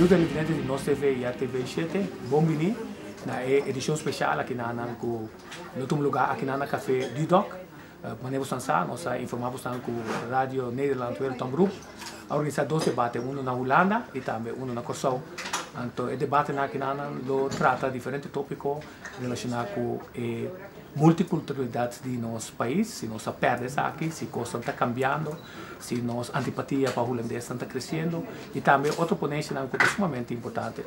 Kerido televidente di Nos TV y RTV 7, bon bini na e edicion special aki na ku lo tuma lugar aki na Café Dudok. Manera boso sa, nos a informa boso ku Radio Nederland Wereldomroep a organisa dos debate, uno na Hulanda y tambe uno na Kòrsou. Anto, e debate aki lo trata diferente topiko relashoná ku e multikulturalidat di nos pais, si nos a pèrdè esaki, si kos ta kambiando, si nos antipatia pa hulandes ta kresiendo y tambe otro ponensia ku ta sumamente importante.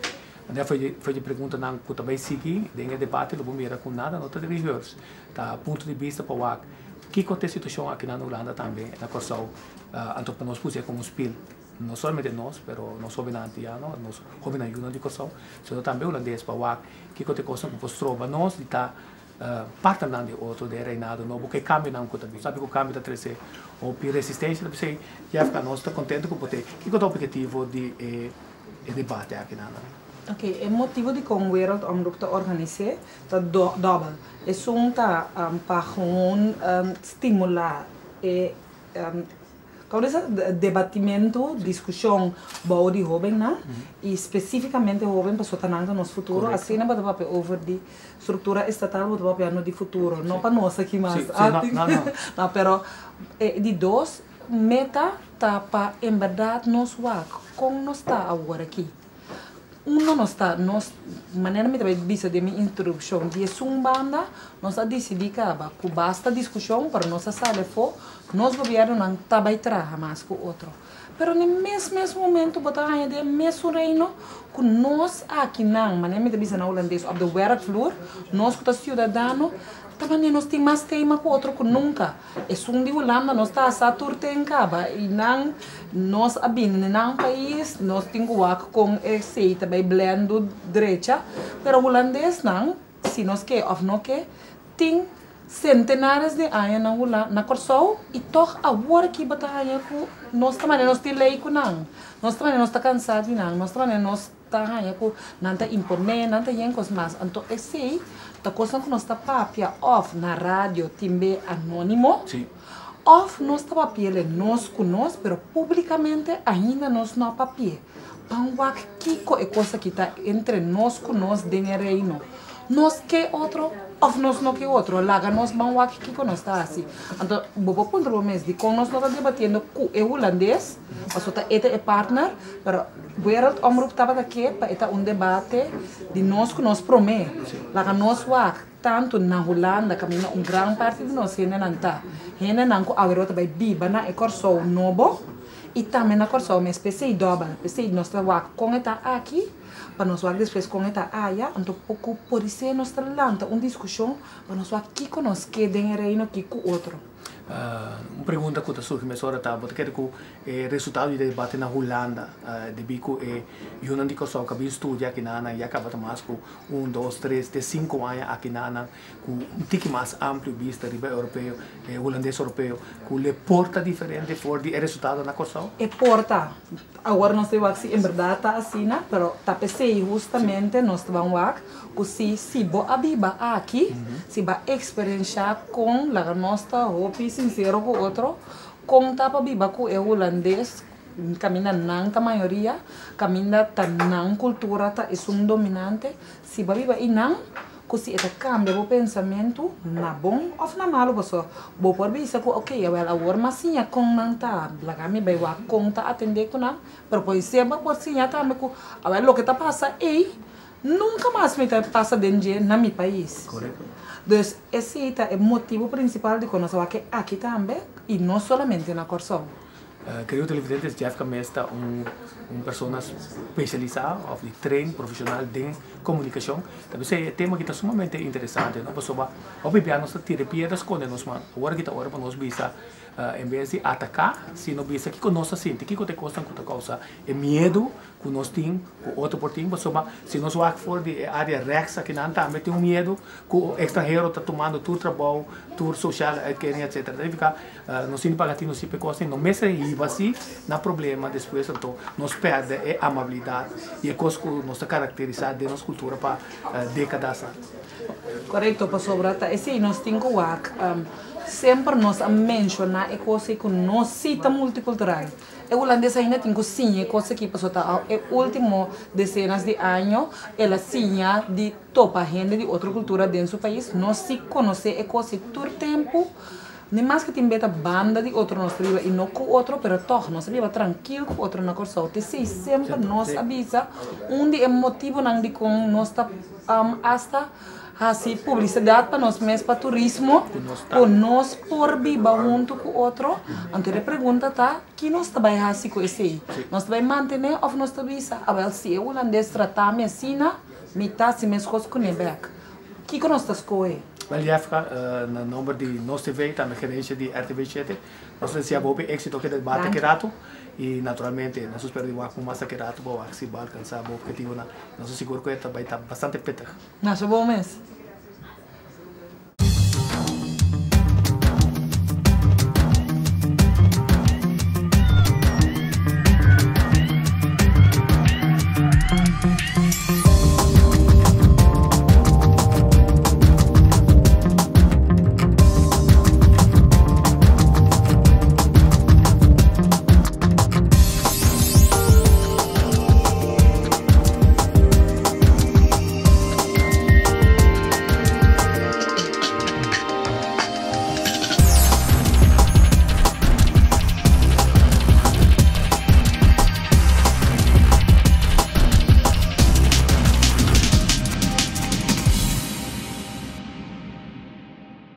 For di preguntanan ku tambe sigui den e debate, lo mira ku nada no ta rehears, ta punto di bista pa wak kiko ta e situashon aki na Hulanda, tambe na Kòrsou, anto pa nos pone komo spiel, no solamente nos, pero nos hóbennan antiano, nos hóbennan yunan di Kòrsou, sino tambe hulandes, pa wak kiko ta e kos ku por stroba nos di ta partnernan di otro den reinado nobo, ku e kambionan ku ta bin. Sabi ku kambio ta trese hopi resistensia, p'esei Jefka, nos ta kontentu ku bo ta. Kiko ta e ophetivo di e debate aki nan? Ok, e motibu di kon Wereldomroep ta organisá ta dòbel. Esun ta pa gewoon stimulá e kon ta debatimentu, diskushon bou di hóbennan i spesífikamente hóben, pasobra nan ta nos futuro. Asina bo ta papia over di struktura estatal, bo ta papia di futuro, no pa nos aki mas. No. No, pero di dos meta ta pa en berdat nos wak kon nos ta awor aki. Uno nos ta, nos, manera mi tambe bisa den mi introdukshon, di un banda, nos a disidí kaba ku basta diskushon, pero nos a sali fo, nos gobièrnunan ta bai traha mas ku otro. Pero na mes momento bo ta haña den mesun reino ku nos akinan, manera mi ta bisa na hulandes, op de werkvloer, nos ku ta siudadano, tambe nos tin mas tema ku otro ku nunka. Esun di Hulanda nos ta sa tur ten kaba i nan nos a bini nan pais, nos tin ku wak kon esei ta bai blend drecha, pero hulandesnan, si nos ke òf no ke, tin sentenares di aña na Hulanda, na Kòrsou, i tòg awor aki bo ta haña ku nos ta manera nos tin lei ku nan, nos ta manera nos ta kansá di nan, nos ta manera nos ta haña ku nan ta imponé, nan ta yen kos mas. Anto esei ta kosnan ku nos ta papia òf na radio tin be anónimo, òf nos ta papi'é nos ku nos, pero públikamente ainda nos no a papi'é. Ban wak kiko e kos aki ta entre nos ku nos den e reino. Nos ke otro òf nos no ke otro? Laga nos ban wak kiko nos ta hasi. Anto, bo por puntra bo mes, di kon nos no ta debatiendo ku e hulandes, pasobra ta e ta e partner, pero Wereldomroep tabata ke pa e ta un debate di nos ku nos promé. Laga nos wak tantu na Hulanda, kaminda un gran parti di nos hendenan ta. Hendenan ku awe ta bai biba na e Kòrsou nobo i tambe na Kòrsou mes, p'esei dòbel. P'esei nos ta wak kon e ta aki, pa nos wak despues kon e ta aya. Anto poko por esei nos ta lanta un diskushon pa nos wak kiko nos ke den e reino aki ku otro. Un pregunta ku ta surgi mesora ta, bo ta kere ku e resultado di debate na Hulanda, debí ku e yunan di Kòrsou ku a bin studia aki nan ya kaba ta mas ku un, dos, tres te sinku aña aki nan, ku un tiki mas amplio bista riba europeo, e hulandes europeo, ku le por ta diferente for di e resultado na Kòrsou? E por ta. Awor nos ta wak si en berdat ta asina, pero ta p'esei hustamente nos ta ban wak ku si bo a biba aki, si bo a eksperenshá kon, laga nos ta hopi sinsero ku otro, kon ta pa biba ku e hulandes, kaminda nan ta mayoria, kaminda ta nan kultura ta esun dominante, si bo a biba einan, ku si e ta kambia bo pensamentu na bon òf na malu, pasobra bo por bisa ku ok, awèl, awor m'a siña kon nan ta, laga mi bai wak kon ta atendé ku nan, pero por esei bo por siña tambe ku awèl, loke ta pasa ei nunka mas mi ta pasa den dje na mi pais. Dus esei ta e motibu prinsipal di ku nos a wak aki tambe i no solamente na Kòrsou. Kerido televidentes, Jeff Kames ta un persona spesialisá òf di train profeshonal den komunikashon. Ta p'esei e tema aki ta sumamente interesante, no? Pasobra hopi bia nos ta tira piedra skonde nos man. Awor aki ta ora pa nos bisa, en bes di ataká, sino bisa kiko nos ta sinti, kiko ta e kosnan ku ta kousa e miedu ku nos tin, ku otro por tin, pasobra si nos wak for di e área rechts akinan tambe tin un miedu ku ekstranhero ta tumando tur trabou, tur sociale uitkering, etcetera. Ta significa nos tin di paga tinu si pa e kos no mester hiba si na problema despues, anto nos pèrdè e amabilidat i e kos ku nos ta karakterisá den nos kultura pa dékadas. Korekto, pasobra ta esei nos tin ku wak. Semper nos a menshoná e kos ei ku nos sí ta multikultural. E hulandes ainda tin ku siña e kos aki pasobra ta e último desenas di año el a siña di topa hende di otro kultura den su pais. Nos sí konosé e kos ei tur tempu. Ni maske tin beta banda di otro nos ta biba i no ku otro, pero tòg nos ta biba trankil ku otro na Kòrsou. T'esei semper nos a bisa un di e motibunan dikon nos ta asta hasi publisidat pa nos mes pa turismo, ku nos por biba huntu ku otro. Anto e pregunta ta, ki nos ta bai hasi ku esei? Nos ta bai mantené òf nos ta bisa, awèl si e hulandes trata mi asina, mi ta hasi meskos kuné bèk? Kiko nos ta skohe? Wel Jefka, na nomber di Nos TV, tambe gerencia di RTV 7, nos ta desea bo hopi exito cu e debate aki rato y naturalmente nos ta spera di wak cu mas aki rato bo wak si bo alcansa bo objetivonan. Nos ta sigur cu e ta bay ta bastante pittig. Masha bon mes.